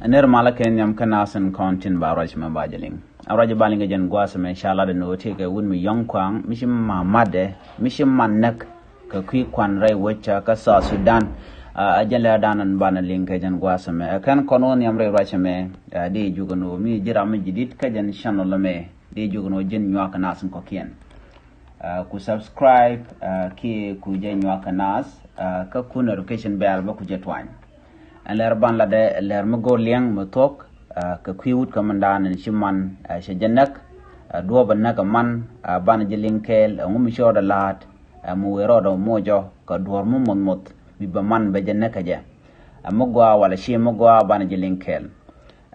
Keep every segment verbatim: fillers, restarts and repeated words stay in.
Ɛ nɛr malä kɛ nhiam kä nath tin kɔn tin ba ruac mɛ ba jɛ liŋ. A ruac ba liŋ kɛ jɛn gua̱a̱th mɛ ca lat ɛn ɣöö tëëkɛ wut mi yɔ̱ŋ kuaŋ mi ci ma matdɛ mi ci man näk kɛ kui̱ kuan rɛy wec kä South Sudan. Ɛ jɛn lɛ dan ɛn banɛ liŋ kɛ jɛn gua̱a̱th mɛ. Ɛ kɛn kɔn wä nhiam rɛy ruac mɛ, ɛ di jukɛ ni ɣöö mi ji̱ ram mi ji̱ di̱t kä jɛn channel mɛ, di jukɛ ni ɣöö ji̱n nyuak kɛ nath tin kɔ̱kiɛn. Ɛ ku subscribe, ɛ kiɛ ku jɛ nyuak kɛ nath, ɛ kä ku notification bell bä ku jɛ tuany. Ɛn lɛr ban latdɛ lɛr mi go̱o̱r liɛŋ mi thuɔ̱k, ɛ kɛ kui̱ wut kä mindan ɛn ci man, ɛ cɛ jɛ näk, ɛ duɔ̱ɔ̱p ɛ näk ɛ man, ɛ banɛ jɛ liŋ kɛɛl ɛŋu mi cɔɔdɛ la̱a̱t, ɛ mi wëë rɔɔdɛ mocɔ kɛ duɔ̱ɔ̱r mi muɔth muɔth mi bɛ man bɛ jɛ näk kɛ jɛ. Ɛ mi gɔaa walɛ ci mi gɔaa banɛ jɛ liŋ kɛɛl.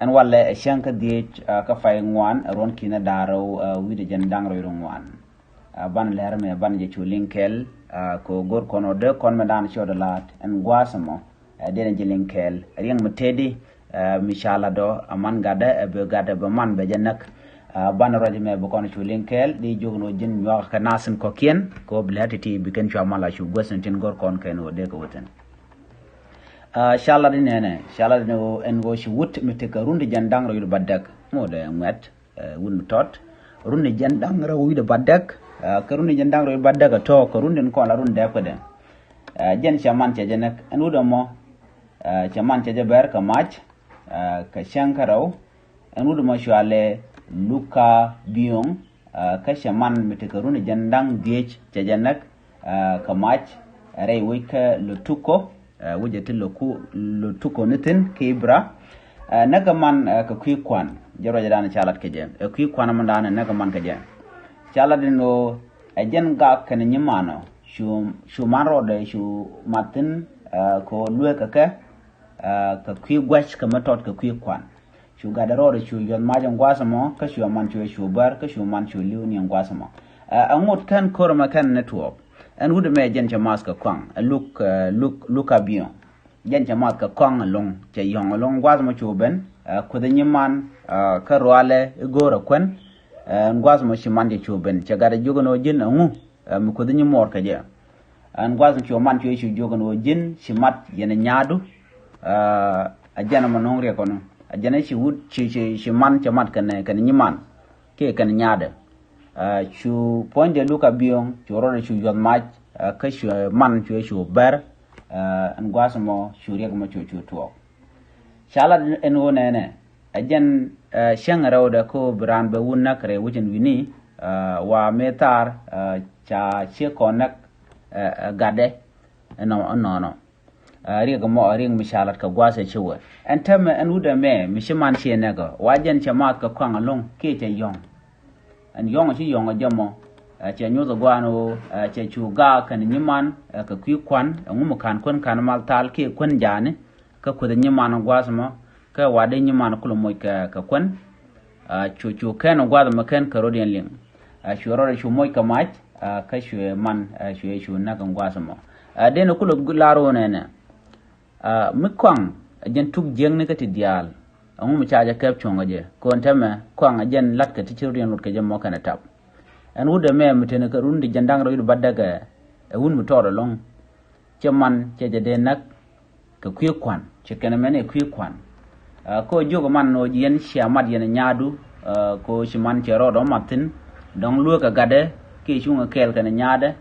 Ɛn walɛ ɛ cäŋ kä dhieec, ɛ kä pay ŋuan ɛ ruɔ̱n ki̱n ɛ da̱ŋ rɛw, ɛ wi̱cdɛ jɛn da̱ŋ rɛw ŋuan. Ɛ banɛ lɛr mɛ banɛ jɛ cu liŋ kɛɛl, ɛ kɛ ɣöö go̱r kɔn ɣöö dee kɔn mɛ dan cɔɔdɛ la̱a̱t ɛn gua̱a̱th ɛmɔ, ɛ dee ni jɛ liŋ kɛɛl. Riɛŋ mi tëëdi, ɛ mi ca lat ɔ ɛ man gatdɛ, ɛ bɛ gatdɛ bɛ man bɛ jɛ näk. Ɛ banɛ ruac mɛ bi kɔn cu liŋ kɛɛl, di jukɛ ni ɣöö ji̱n nyuak kɛ nath tin kɔ̱kiɛn kɛ ɣöö bi lɛ ti̱ti̱ bi kɛn cua mal a cu guäth ni tin go̱r kɔn kɛn ɣöö dee kɛ wä thi̱n. Ɛ ca lat inɛnɛ, ca lat inɛ ɣöö ɛn ɣöö ci wut mi tekɛ run ti jɛn da̱ŋ rɛw wi̱cdɛ bädäk, ŋot ɛ ŋuɛ̈t, ɛ wut mi tɔt. Run ti jɛn da̱ŋ rɛw wi̱cdɛ bädäk, ɛ kɛ run ti jɛn da̱ŋ rɛw wi̱cdɛ bädäk ɛ tɔ̱ kɛ run tin kɔn la run dɛɛp kädɛ. Ɛ jɛn cɛ man cɛ jɛ näk, ɛn wut ɛmɔ, ɛ cɛ man cɛ jɛ bɛr kɛ mac, ɛ kɛ cäŋ kä rɛw. Ɛn wut ɛmɔ cɔalɛ Luka Biöŋ, ɛ kä cɛ man mi tekɛ run ti jɛn da̱ŋ dhieec cɛ jɛ näk, ɛ kɛ mac, ɛ rɛy wec kä Lotuko, ɛ wec ɛ ti Loku-, Lotuko ni thi̱n kä Ibra. Ɛ näkɛ man, ɛ kɛ kui̱ kuan, jɛ ruacɛ dan ca lat kɛ jɛ. Ɛ kui̱ kuan ɛmɔ dan ɛ näkɛ man kɛ jɛ. Ca lat in ɣöö ɛ jɛn gak kɛnɛ nyimanɔ cu, cu man rɔɔdɛ cu mat thi̱n, ɛ kɛ ɣöö lueekä kɛ, ɛ kɛ kui̱ gua̱c kɛ mi tɔt kɛ kui̱ kuan. Cu gatdɛ rɔɔdɛ cu yuɔth mac ɛn gua̱a̱th ɛmɔ, kä cu man cu ɛ cu bär, kä cu man cu li̱w ni ɛn gua̱a̱th ɛmɔ. Ɛ, ɛ ŋot kɛn ko̱r ɛmɛ kɛn ni tuɔɔk. Ɛn wut ɛmɛ jɛn cɛ math kɛ kɔaŋ, ɛ Luk, ɛ Luk, Luka Biöŋ. Jɛn cɛ math kɛ kɔaŋ ɛlɔ̱ŋ, cɛ yɔ̱ŋ ɛlɔ̱ŋ gua̱a̱th ɛmɔ cu ben, ɛ kueth nyiman, ɛ kä rualɛ i̱ go̱o̱r ɛ kuän, ɛ ɛn gua̱a̱th ɛmɔ ci man cɛ cu ben, cɛ gatdɛ jiök ɛn ɣöö ji̱n ɛŋu, ɛ mi kueth nyimuɔɔr kɛ jɛ. Ɛn gua̱th in cu man cu Yecu jiök ɛn ɣöö ji̱n ci mat yɛn ɛ nyaadu, ɛ, ɛ jɛn ɛmɔ nööŋ riɛk kɔn. Ɛ jɛn ɛ ci wut, ci, ci, ci man, ci mat kɛnɛ, kɛnɛ nyiman kiɛ kɛnɛ nyaadɛ. Ɛ, cu puɔ̱nydɛ Luka Biöŋ, cu rɔɔdɛ cu yuɔth mac, ɛ, kä cu man cu Yecu bär, ɛ, ɛn gua̱th ɛmɔ cu riɛk ɛmɔ cu, cu tuɔɔk. Ca lat ɛn ɣöö nɛnɛ, ɛ jɛn, ɛ, cäŋ rɛwdɛ kä ɣöö bi raan bɛ wut näk rɛy wec in wi̱ni, ɛ, wa mëë thaar, ɛ, ca ciek kɔn näk, ɛ, ɛ, gatdɛ, ɛnɔ, ɛnɔnɔ. Ɛ, riɛk ɛmɔ, ɛ riɛk mi ca lat kɛ gua̱a̱th ɛ ci wee. Ɛn täämɛ, ɛn wut ɛmɛ, mi ci man ciɛ näk ɔ, wa jɛn cɛ math kɛ kɔaŋ ɛlɔ̱ŋ, kiɛ cɛ yɔ̱ŋ. Ɛn yɔ̱ŋ ci yɔ̱ŋ ɛ jɛ mɔ, ɛ, cɛ nyuth ɛ gua̱a̱n ɣöö, ɛ, cɛ cu gaak kɛnɛ nyiman, ɛ, kɛ kui̱ kuan, ɛŋu mi ka̱n kuän ka̱n mal thal kiɛ kuän ja̱a̱ni, kä kueth nyiman gua̱a̱th ɛmɔ, kä wa dee nyiman kulɛ moc kɛ, kɛ kuän. Ɛ, cu, cu kɛn gua̱a̱th ɛmɔ kɛn kɛ rɔ̱diɛn liŋ. Ɛ, cu rɔɔdɛ cu moc kɛ mac, ɛ, kä cu man, ɛ, cu, cu näk ɛn gua̱a̱th ɛmɔ. Ɛ, dee ni kulɛ lar ɣöö nɛnɛ. Ɛ, mi kɔaŋ, ɛ jɛn tuk jiäkni kä ti diaal. Ɛŋu mi ca jɛ kɛp cuɔ̱ŋ kɛ jɛ? Kɔn täämɛ, kɔaŋ ɛ jɛn la̱tkɛ ti ci rɔ̱diɛn lot kɛ jɛ mɔ kɛnɛ tap. Ɛn wut ɛmɛ mi teni kɛ run ti jɛn da̱ŋ rɛw wi̱cdɛ bädäk ɛ, ɛ wut mi tɔɔt ɛlɔ̱ŋ. Cɛ man, cɛ jɛ dee näk kɛ kui̱ kuan, cɛ kɛnɛ mɛn ɛ kui̱ kuan. Ɛ, kɛ ɣöö jiök man ɣöö yɛn cia mat yɛn ɛ nyaadu, ɛ, kɛ ɣöö ci man cɛ rɔɔdɛ ɔ mat thi̱n, dɔ̱ŋ lueekä gatdɛ, kiɛ cuŋɛ kɛɛl kɛnɛ nyaadɛ,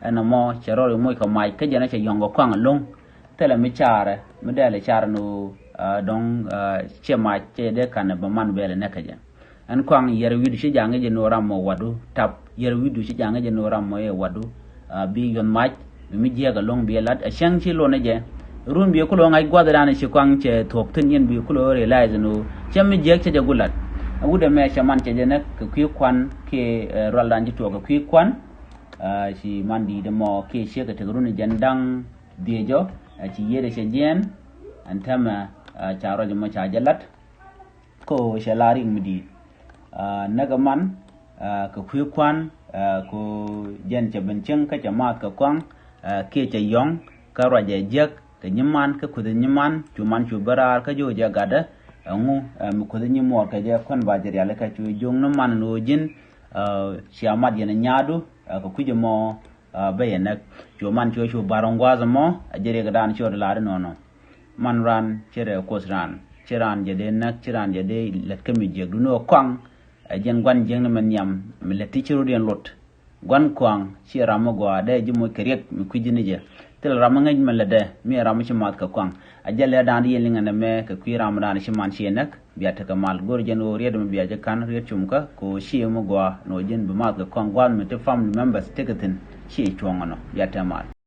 ɛn ɛmɔ cɛ rɔɔdɛ moc kɛ mac, kä jɛn ɛ cɛ yɔ̱ŋ kɛ kɔaŋ ɛlɔ̱ŋ. Thilɛ mi carɛ, mi dɛɛl ɛ carɛ ni ɣöö, ɛ, dɔ̱ŋ, ɛ, cɛ mac cɛ dee ka̱n ɛ bɛ man bɛɛl ɛ näk kɛ jɛ. Ɛn kɔaŋ yɛr wi̱i̱du ci ja̱ŋ i̱ jɛ ni ɣöö ram mɔ wadu tap, yɛr wi̱i̱du ci ja̱ŋ i̱ jɛ ni ɣöö ram mɔ i̱ wadu, ɛ, bi yuɔth mac, bi mi jiääk ɛlɔ̱ŋ bi ɛ la̱t, ɛ cäŋ ci luɔt ni jɛ. Run bi kulɛ ŋa̱c gua̱thdan ci kɔaŋ cɛ thuɔ̱k thi̱n yɛn bi kulɛ realize ni ɣöö cɛ mi jiääk cɛ jɛ gulat. Ɛ wut ɛmɛ cɛ man cɛ jɛ näk kɛ kui̱ kuan kiɛ, ɛ, rualdan ci tuɔɔk kɛ kui̱ kuan. Ɛ, ci man di̱i̱t ɛmɔ kiɛ ciek ɛ tek run jɛn da̱ŋ dhieec ɔ, ɛ, ci yiëëdɛ cɛ jiɛɛn, ɛn täämɛ, ɛ, ca ruac ɛmɔ ca jɛ la̱t. Kɛ ɣöö cɛ la riɛk mi di̱i̱t. Ɛ, näk ɛ man, ɛ, kɛ kui̱ kuan, ɛ, kɛ ɣöö jɛn cɛ ben cieŋ kä cɛ maath kɛ kɔaŋ, ɛ, kiɛ cɛ yɔ̱ŋ, kä ruac ɛ jiäk kɛ nyiman, kä kueth nyiman, cu man cu ben raar kä jiök jɛ gatdɛ, ɛŋu, ɛ, mi kueth nyimuɔɔr kɛ jɛ kuän ba jɛ rialikä cu jiök ni man ni ɣöö ji̱n, ɛ, cia mat yɛn nyaadu, ɛ, kɛ kui̱c ɛmɔ, ɛ, bä yɛ näk. Cu man cu cu bar ɛn gua̱a̱th ɛmɔ, ɛ jɛ riɛkdan cɔɔd lar inɔnɔ. Man ran cɛ rɛ kuoth ran. Ci raan jɛ dee näk, ci raan jɛ dee lät kä mi jiäk duni ɔ kɔaŋ. Ɛ jɛn gua̱n jiäkni mɛ nhiam mi lät ti ci rot yɛn lot. Gua̱n kɔaŋ ci ram mi gɔaa dee ji̱ moc kɛ riɛk mi kui̱ ji̱ ni jɛ. Thil ram mi ŋäc mɛ lätdɛ mi ɛ ram mi ci math kɛ kɔaŋ. A jɛ lɛ daan di yɛn liŋɛ nɛ mɛ kɛ kui̱ ram daan ci man ci ɛ näk. Bia tekɛ mal go̱r jɛn ɣöö riet mi bia jɛ ka̱n riet cum kä kɛ ɣöö ci ɛ mi gɔaa nɔ ji̱n bi math kɛ kɔaŋ gua̱n mi ti family members tekɛ thi̱n. Ci ɛ cuɔ̱ŋ ɛnɔ bia tekɛ mal.